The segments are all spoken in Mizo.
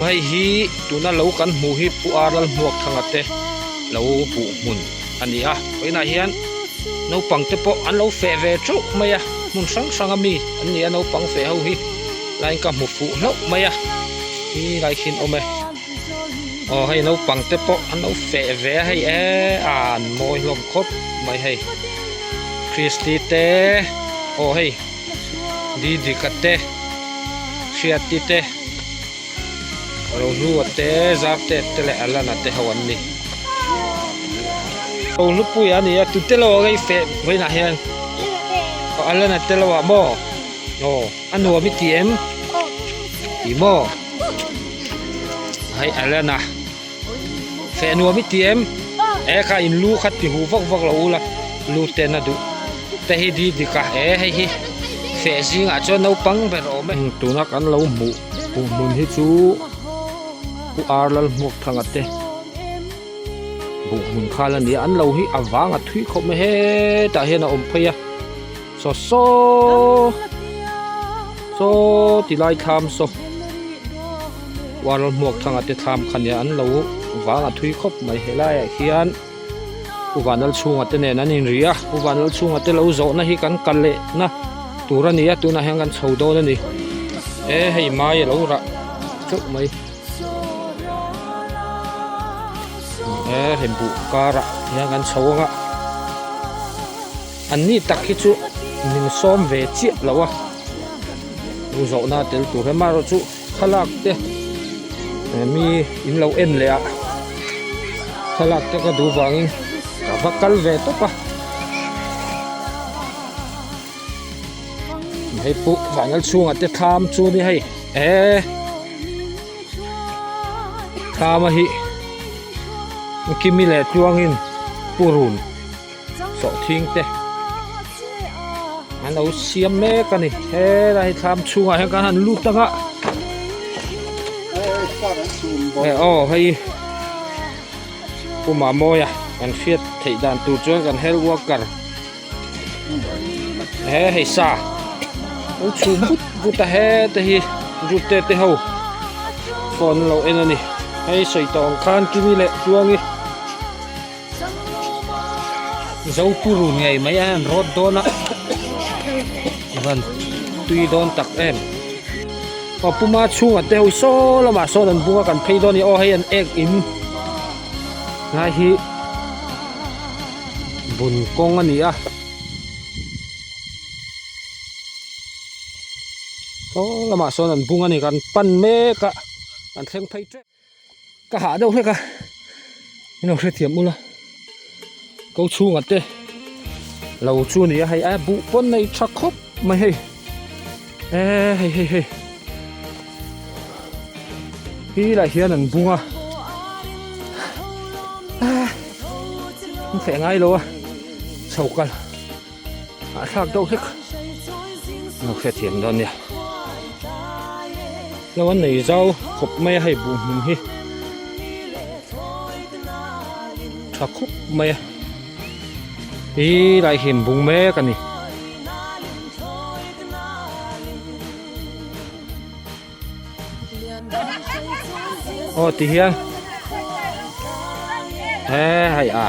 Hei hi tuna lo kan hmuh hi Pu Ar Lalhmuakthanga te lo buh hmun a ni a, vawiinah hian naupang te pawh an lo feh ve theuh mai a, hmun hrang hrang a mi an ni a naupang feh ho hi laiin ka hmu fuh hlauh mai a, khi lai khi an awm e. Aw hei naupang te pawh an lo feh ve a hei e an mawi hlawm khawp mai hei Christy te aw hei Didika te Hriati te Rohlua te Zarte te leh Alana te ho an ni Rohlupui a ni a tute lo a hei feh vawiinah hian aw Alana te lo ah maw aw. A nuam i ti em? Ti maw? Hei Alana. Feh nuam i ti em? E kha in lu kha ti huh vak vak lo ula lu ten a duh te hi di dik a e hei hi feh zingah chuan naupang ber awm e. Tuna kan lo hmuh huh hmun hi chu Pu Ar Lalhmuakthanga te buh hmun khal a ni a an lo hi a vang a thui khawp mai hetah hian a awm phei a. Saw saw saw ti lai thlam saw uar hmuak thanga te thlam kha nia an lo vang a thui khawp mai helaiah hian u vanlal chhunga te nen an inri a u vanlal chhunga te lo zawhna hi kan kal leh na tur a ni a tunah hian kan chho dawn a ni e hei mai a lo rah teuh mai e hei buh karah hian kan chho ang a. An ni tak hi chu min sawm ve chiah lo a, lu zawhna tel tur hi amaherawh chu thlalak te mi in lo en leh a, thlalak te ka duh vangin ka va kal ve tawp a. Hei pawh vangal chhungah te thlam chu ni hei e thlam a hi Kimi leh Tluangin purun. Sawhthing te an lo siam mek a ni helai hi thlam chhungah hian kan han lut ang a e aw hei Pu Mamawia kan hriat theih dan tur chuan kan health worker he hei sa lo chhum vut vut a hete hi rute te ho phone an lo en a ni hei sawi tawh ang khan Kimi leh Tluangi. Zopurun ngei mai a han rawt dawn a van tui dawn tak em aw puma chhungah te ho saw lamah sawn an bung a kan phei dawn a ni aw hei an ek in lai hi bun kawng a ni a saw lamah sawn an bung a ni kan pan mek a kan thleng phei tep. Ka hah deuh hlek a min lo hrethiam ula ko chhunga te lo chu a ni a hei a buh pawn nei tha khawp mai hei e hei hei hei hi lah hian an bung a an feh ngai lo a chho kal a thlak deuh hlek lo hrethiam dawn nia. Lo an nei zau khawp mai a hei buh hmun hi tha khawp mai a hi lai hi an bung mek a ni. Aw ti hian he hei a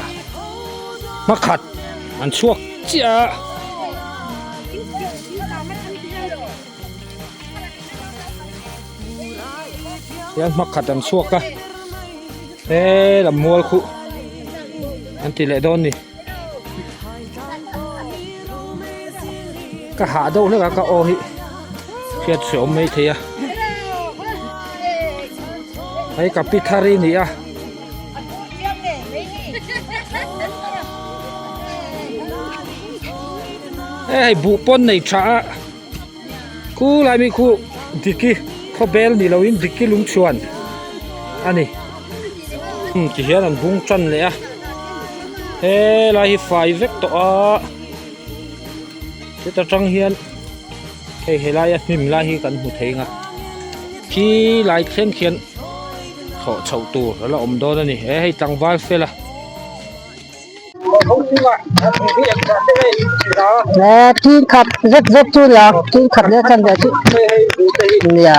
hmakhat an chhuak chiah a. Hian hmakhat an chhuak a he lam mual khuh an ti leh dawn ni ka hah deuh hlek a ka aw hi hriat hre awm mai thei a hei ka pi thar i ni a. Hei buh pawn nei tha a khu lai mi khu diki khawbel ni loin diki lungchhuan a ni ti hian an bung tan leh a helai hi fai vek tawh a heta tang hian hei helaia hnim lai hi kan hmu thei ang a khi lai thleng khian thawh chhoh tur a la awm dawn a ni he hei tlangval fel a. Le tin khat zet zet chu nia tin khat leh chan ve chu nia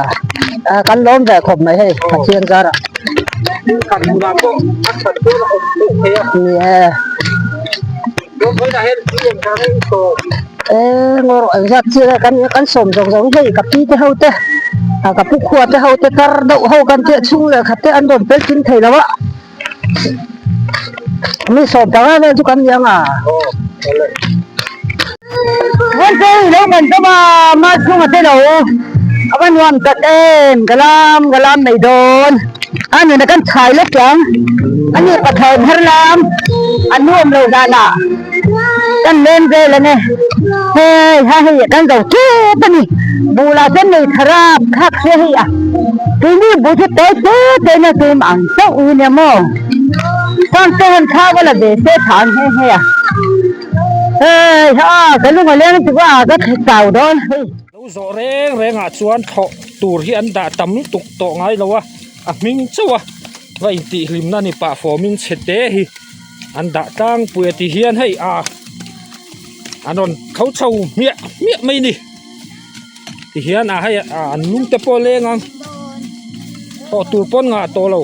kan lawm ve khawp mai hei Pathian zarah ni e eng erawh engzat chiah nge kan kan sawm zawk zawk hei ka pi te ho te ka pu khua te ho te tar deuh ho kan tih chhung leh khat te an rawn pel kim thei lo a. Mi sawm panga vel chu kan ni ang a. Valte i lo ngan tawp a, ma chhung a te lo. A va nuam tak em, ka lam ka lam mai dawn. A nuna kan chhai lek ang. A ni pathar thar lam a nuam lo danah kan leng vel ang e. Hei ha hei kan zo tep a ni. Bulah chuan nei tharap thlak se hei a. Keini bu chu tawi te te in a tum ang chauh i nia maw? Chuan te han thla va la ve se tha ang nghe nghe a. Hei ha ka lung a leng tuk a ka thla chau dawn hei. Lo zawh reng reng ah chuan thlawh tur hi an dah tam lutuk tawh ngai lo a, a hming chauh a va intihhlimna ni pah fawmin chhe te hi an dah tlangpui a ti hian hei a an rawn tho chho hmiah hmiah mai a ni. Tihian ah hei ah an lung te pawh a leng ang thawh tur pawn ngah tawh lo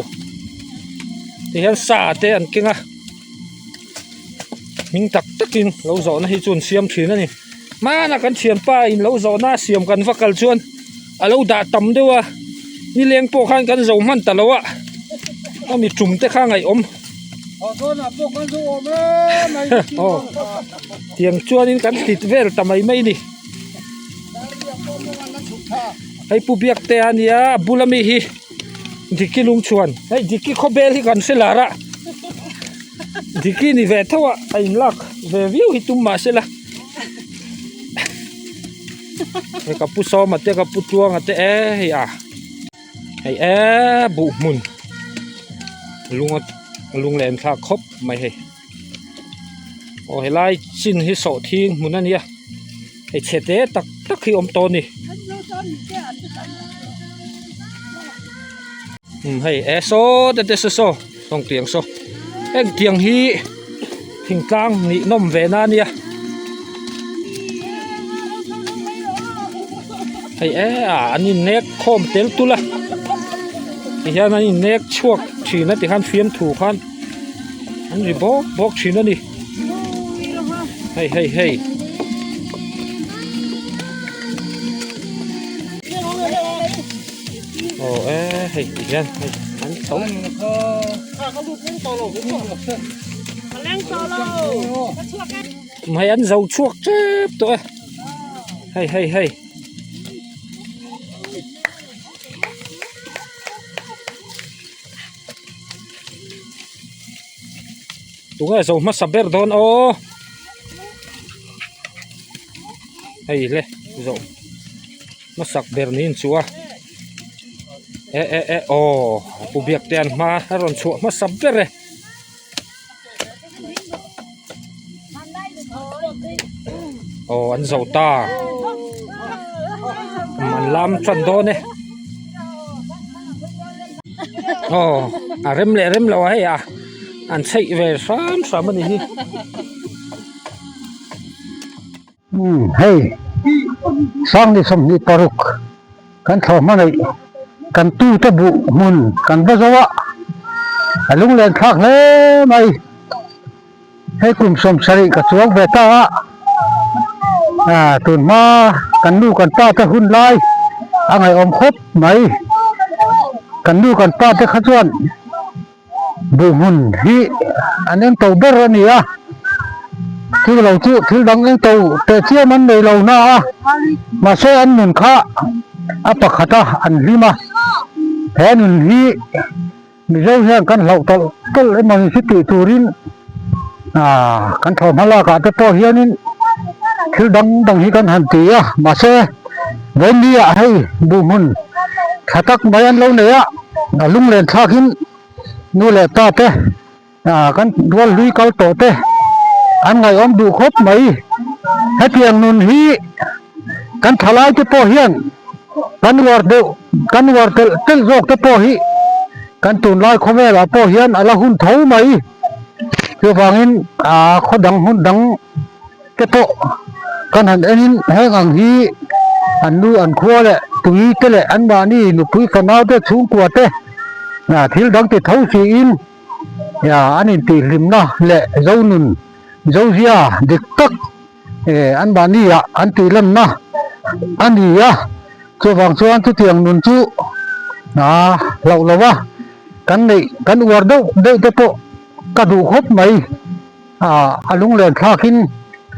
tihian sa te an keng a hming tak takin lo zawhna hi chu an siam thin a ni hmana kan thianpa in lo zawhna a siam kan va kal chuan a lo dah tam deuh a nileng pawh khan kan zo hman ta lo a a mi tum te kha ngaihawm aw tiang chuanin kan tit vel ta mai mai a ni. Hei pu biak te a nia a bula mi hi Diki lungchhuan hei Diki khawbel hi kan hre lar a Diki ni ve tho a a in lak ve viau hi tum mahse la hei ka pu sawma te ka pu tluanga te e hei a hei e buh hmun lunga lunglen thlak khawp mai hei. Aw helai chin hi sawhthing hmun a nia hei chhe te tak tak hi awm tawh a ni umm hei e saw te te saw saw sawng tiang saw heng tiang hi thingtlang nih nawm ve na a nia hei e ah an innek khawm tel tul a tihian an innek chhuak thin a tikhan fiamthu khan. An ri bawk bawk thin a ni hei hei hei aw e hei ti hian hei an chho hei an zo chhuak tep tawh e hei hei hei. Tunge zo hmasa ber dawn aw hei le zo hmasak ber niin chu a e e e aw a pu biak te an hma a rawn chhuah hmasa ber e. Aw an zo ta an lam tan dawn e aw a rem leh rem lo a hei a an chheih ve hram hram a ni hi. Umm hei Sangni 26 kan thlawh hma neih kan tute buh hmun kan va zo a a lunglen thlak hle mai hei kum 70 ka chuang ve ta a ah tun hma kan nu kan pa te hun lai a ngaihawm khawp mai kan nu kan pa te kha chuan Buh hmun hi an eng to ber a ni a, thil lo chu thil dang eng to teh chiam an nei lo na a, mahse an nun kha a pakhat a an hlim a, he nun hi Mizo hian kan hlauh tawlh tawlh emaw ni si tih turin ah kan thawhhma lakah te pawh hianin thil dang dang hi kan han ti a, mahse vawiin ah hei buh hmun tha tak mai an lo nei a, a lunglen thlakin nu leh pa te ah kan rual hlui kal tawh te an ngaihawm duh khawp mai hetiang nun hi kan thalai te pawh hian kan uar deuh kan uar telh telh zawk te pawh hi kan tunlai khawvelah pawh hian a la hun tho mai. Chuvangin aa khaw dang hmun dang te pawh kan han enin heng ang hi an nu an khua leh tui te leh anmahni nupui fanau te chhungkua te thil dang ti tho siin an intihhlimna leh zonun zozia dik tak anmahni ah an tihlanna a ni a. Chuvang chuan chutiang nun chu hlauh lo a kan neih kan uar deuh deuh te pawh ka duh khawp mai. Ah a lunglen thlakin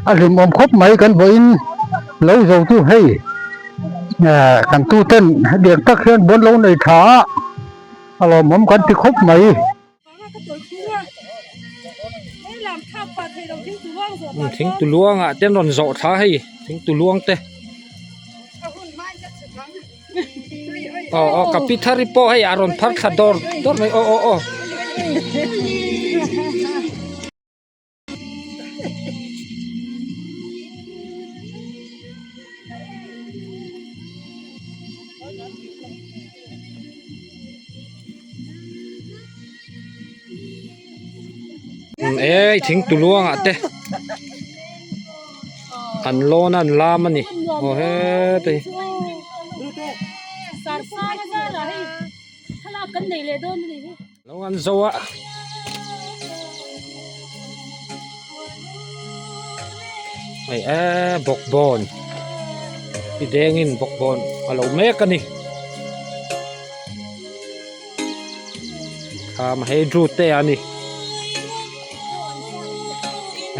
a hlimawm khawp mai kan vawiin lo zo chu hei eh kan tu ten hetiang tak hian bawn lo nei tha a a lawmawm kan ti khawp mai. Thing tu luangah te an rawn zawh thla hei thing tu luang te. Aw aw ka pi thar hi pawh hei a rawn phar thla dawr dawr mai aw aw aw. Ei thing tu luangah te an lawn a an lam a ni aw heta hi. Lo an zo a. Hei e bawkbawn i dengin bawkbawn a lo mek a ni. Thlam hei Drew te a ni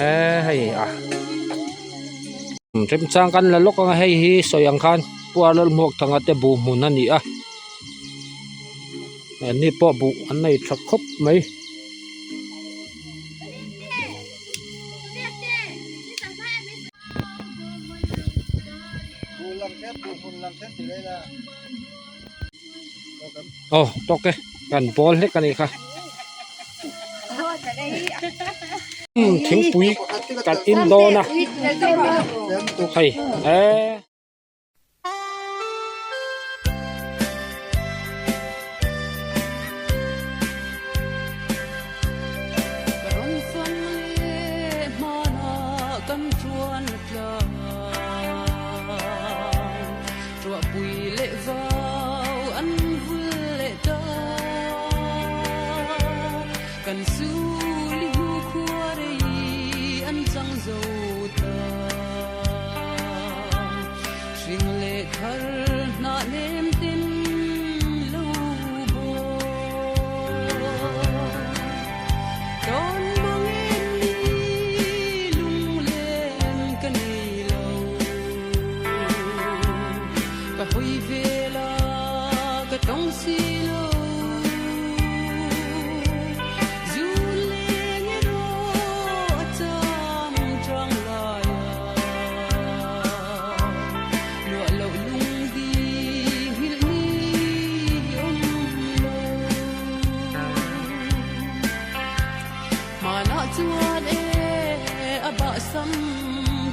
e hei a remchang kan la lawk ang a hei hi sawi ang khan Puarlalhmuak thanga te buh hmun a ni a anni pawh buh an nei tha khawp mai. Aw tawk e kan bawl hlek a nih kha thingpui kan in dawn a hei eee. Ruahpui leh vau an vul leh ta. Kan suli hnu khua rei an chang zo ta. Hring leh thar hnah nem ten lo bawk. Tawn mangin mi lunglen ka nei lo. Ka hawi vel a ka tawng si lo Zun leng erawh a cham chang lai a Luah loh lung di nghilh ni awm lo Hmanah chuan e a bahsam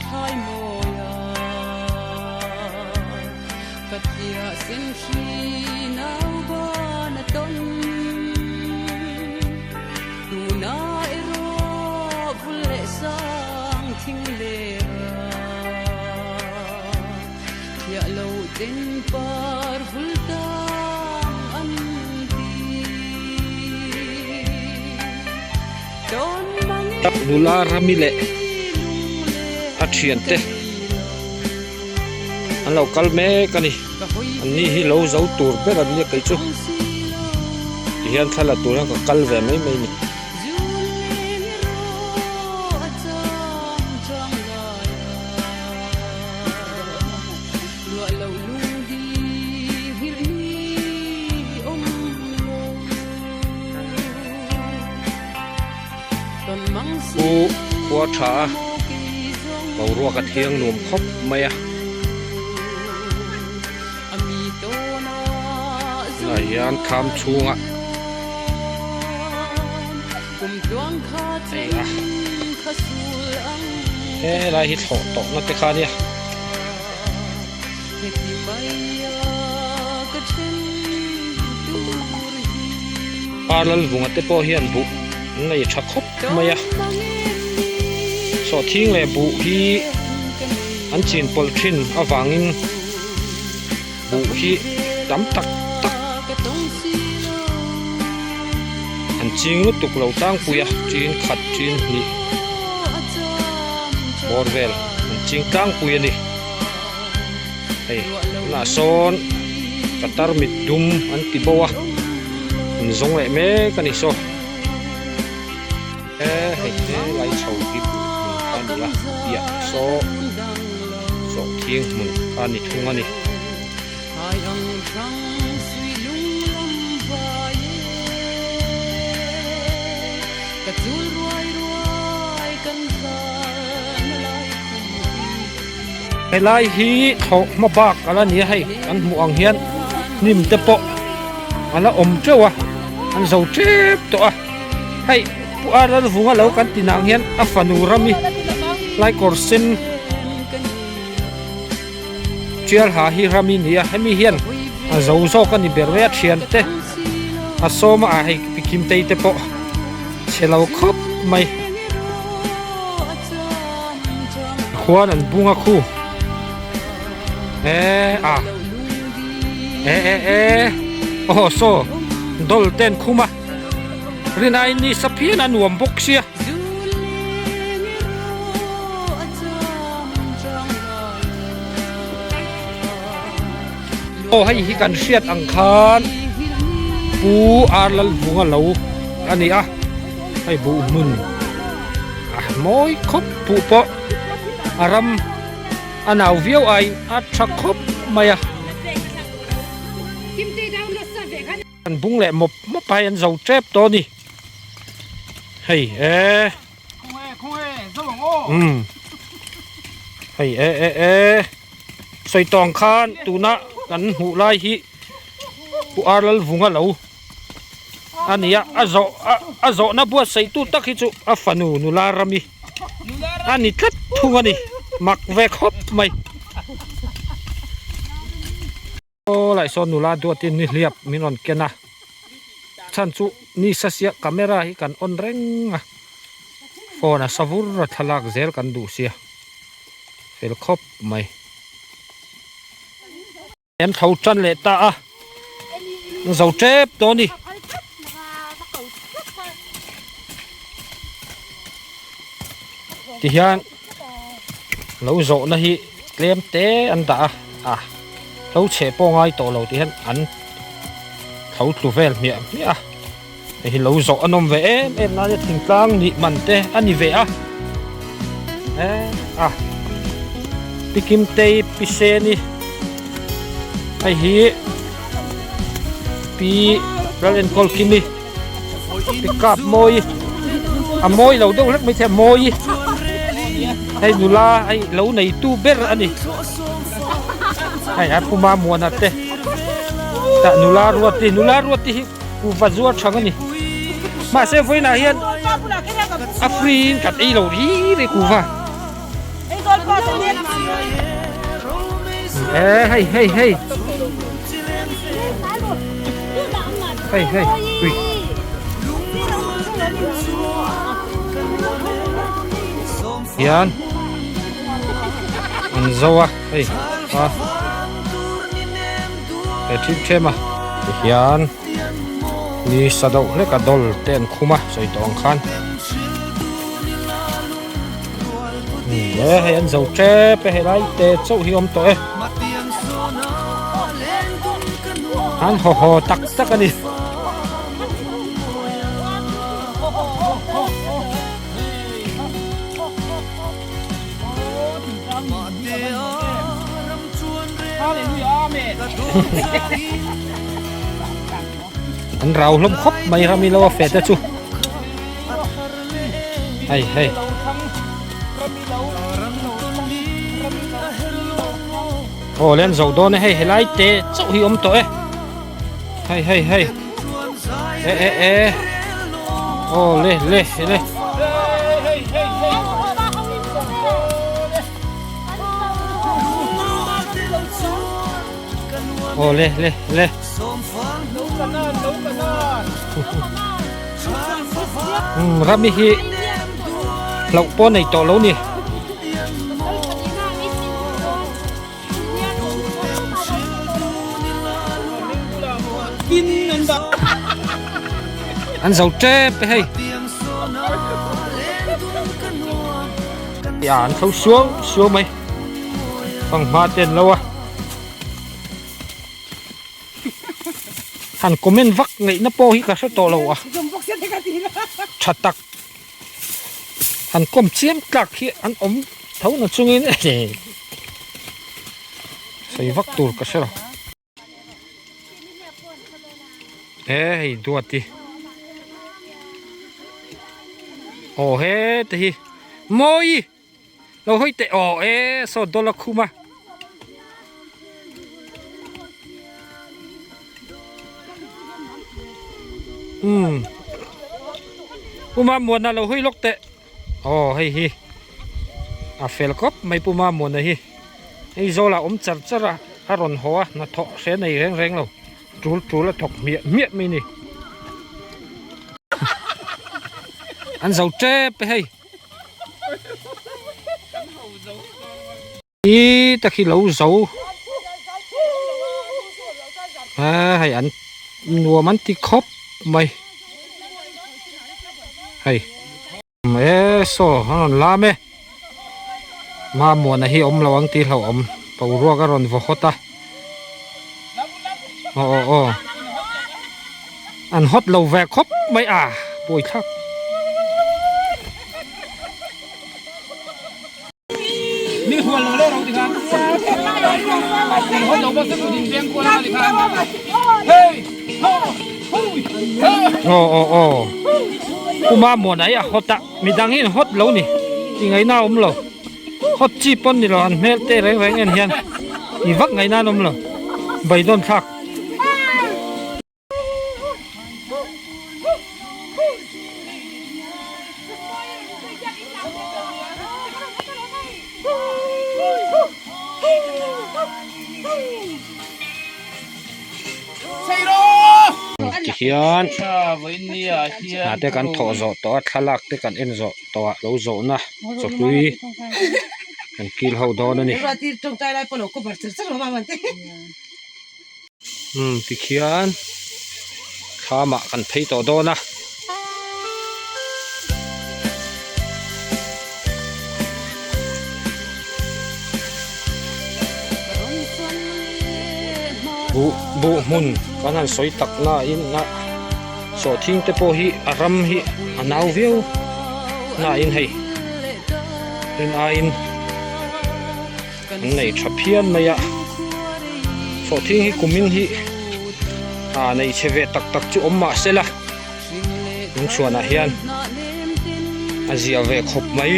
thlai mawi a, ka thiah sen hri nau ban a tawn. Tuna erawh vul leh sang thing ler a, thiah lo ten par vul tang an ti. Nula Rami leh a thiante an lo kal mek a ni an ni hi lo zo tur ber an nia kei chu tihian thla la tur hian ka kal ve mai mai a ni. Pu khua tha a boruak a thiang nuam khawp mai a tunah hian thlam chhungah hei a helai hi thlawh tawhna te kha ania. Parlalvunga te pawh hian buh. An nei tha khawp mai a, sawhthing leh buh hi an chin pawlh thin avangin buh hi tam tak tak an ching lutuk lo tlangpui a, tin khat tin hnih bawr vel an ching tlangpui a ni. Hei tunah sawn ka tarmit dum an ti bo a an zawng leh mek a ni saw e hei he lai chho hi buh hmun kha a ni a piah saw sawhthing hmun kha a ni thung a ni. Helai hi thlawh hma bak a la ni a hei kan hmuh ang hian hnim te pawh a la awm teuh a an zo tep tawh a hei pu a lalvunga lo kan ti nang hian a fanu rami lai kawr sen tial ha hi rami ni a hemi hian a zo zawk a ni ber mai a thian te a sawm a hei pikim tei te pawh chhe lo khawp mai. Khuan an bung a khu e a e e e aw saw dawl te an khum a rinai ni sa phian a nuam bawk sia. Aw hei hi kan hriat ang khan Pu Ar Lalvunga lo a ni a hei buh hmun a mawi khawp buh pawh a ram a nau viau aiin a tha khawp mai a. An bung leh mawp mawp a hei an zo tep tawh a ni hei e. Umm hei e e e sawi tawng khan tuna kan hmuh lai hi Pu Ar Lalvunga lo a ni a a zawh a zawhna buatsaih tu tak hi chu a fanu nula rami a ni tlat thung a ni mak ve khawp mai. Aw lai sawn nula duatin ni hliap min rawn ken a chhan chu ni sa sia camera hi kan on reng a phone a sa vur a thlalak zel kan duh sia fel khawp mai. An tho tan leh ta a zo tep tawh a ni. Tihian lo zawhna hi tlem te an dah a ah lo chhe pawh ngai tawh lo ti hian an tho tlu vel hmiah hmiah a hei hi lo zawh a nawm ve em em nan a thingtlang nih man te a ni ve a eh a pi kim tei pi seni hei hi pi ral enkawl kimi. Pickup mawi a mawi lo deuh hlek mai thei a mawi hei nula hei lo nei tu ber a ni hei a puma muana te tah nula ruati nula ruati hi kuhva zuar thang a ni mahse vawiinah hian a free in kan ei lo ri ri kuhva e hei hei hei. Hei hei ui. Hian an zo a hei a he thim them a tihian ni sa deuh hlek a dawl te an khum a sawi tawh ang khan e hei an zo tep e helai te chauh hi awm tawh e. An haw haw tak tak a ni. An rau hlawm khawp mai rami lo a fe te chu. Hei hei. Aw le an zo dawn e hei helai te chauh hi awm tawh e hei hei hei e e e aw le le le aw le le le. Umm Rami hi hlauh pawh nei tawh lo ni. An zo tep e hei. An tho suau suau mai. Fanghma te an lo a. Han comment vak ngaihna pawh hi ka hre tawh lo a. Tha tak. Han kawm chiam tlak hi an awm tho na chungin sawi vak tur ka hre lo. He hei duati. Aw he te hi mawi lo hawi teh aw e saw dawl a khum a. Umm Puma muana lo hawi lawk teh aw hei hi a fel khawp mai Puma muana hi hei zawlah awm char char a a rawn haw a hnathawh hre nei reng reng lo tul tul a thawk hmiah hmiah mai a ni an zo tep e hei. I tak hi lo zo a hei an nuam an ti khawp mai hei e saw a rawn lam e Mamuana hi awm lo ang tih hlauhawm boruak a rawn vaw hawt a aw aw aw an hawt lo ve khawp mai a pawi thlak. Aw aw aw Puma muan ai a hot a midang hi an hot lo ni ti ngaihna a awm lo hot chi pawn ni lo an hmel te reng reng en hian ti vak ngaihna an awm lo beidawn thlak. Tihian hna te kan thawh zawh tawh a thlalak te kan en zawh tawh ah lo zawhna chawhlui kan kil ho dawn a ni. Umm tikhian thlamah kan phei tawh dawn a. Buh buh hmun kan han sawi tak nain a sawhthing te pawh hi a ram hi a nau viau nain hei rin aiin. An nei tha phian mai a, sawhthing hi kumin hi ah nei chhe ve tak tak chu awm mah se la lungchhuanah hian a zia ve khawp mai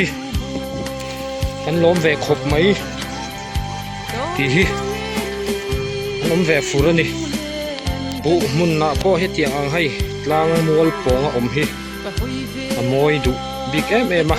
kan lawm ve khawp mai tih hi an awm ve fur a ni buh hmunah pawh hetiang ang hei tlang mual pawng a awm hi a mawi duh bik em em a.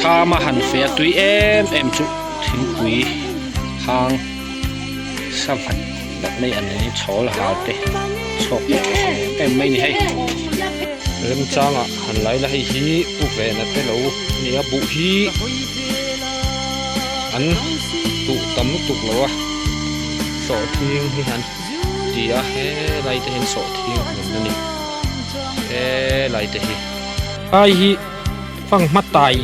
Thlam a han feh a tui em em chu thingpui hang savat tak mai an ni chhawl hal te chhawk em em mai a ni hei remchangah han lai la hei hi pu vena te lo nia buh hi an tuh tam lutuk lo a sawhthing hi an ti a helai te hian sawhthing hmun a ni helai te hi ai hi fanghma tai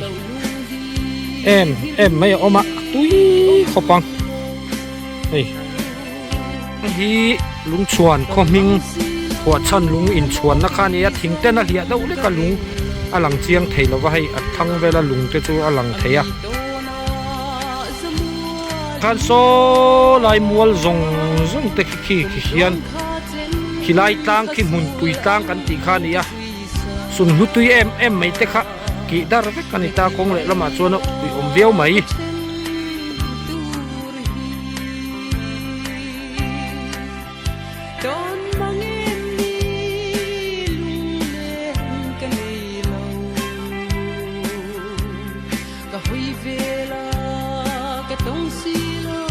em em mai a awm a a tui khawp ang hei hi lungchhuan khaw hming phuahchhan lung inchhuanna kha a ni a thing ten a hliah deuh lek a lung. a lang chiang thei lova hei a thlang vela lung te chu a lang thei a. Khan saw lai mual zawng zawng te khi khi khi hian khilai tlang khi hmunpui tlang kan tih kha a ni a sunhlu tui em em mai te kha kih dar vek a ni ta kawng leh lamah chuan a ui awm viau mai. Ka hawi vel a ka tawng si lo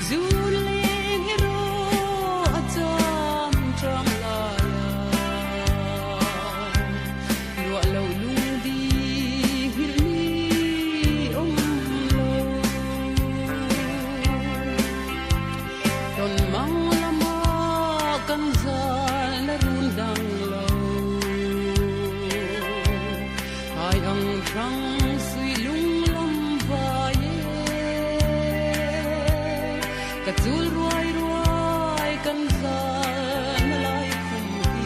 Zun leng erawh a cham chang lai a Luah lo lung di nghilh mi awm lo Tawn mang lama kan zal a run dang lo Hai ang hrang sui lung lam vai e Ka chul ruai ruai kan zal na lai khum hi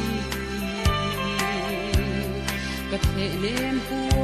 Ka theh nem puan.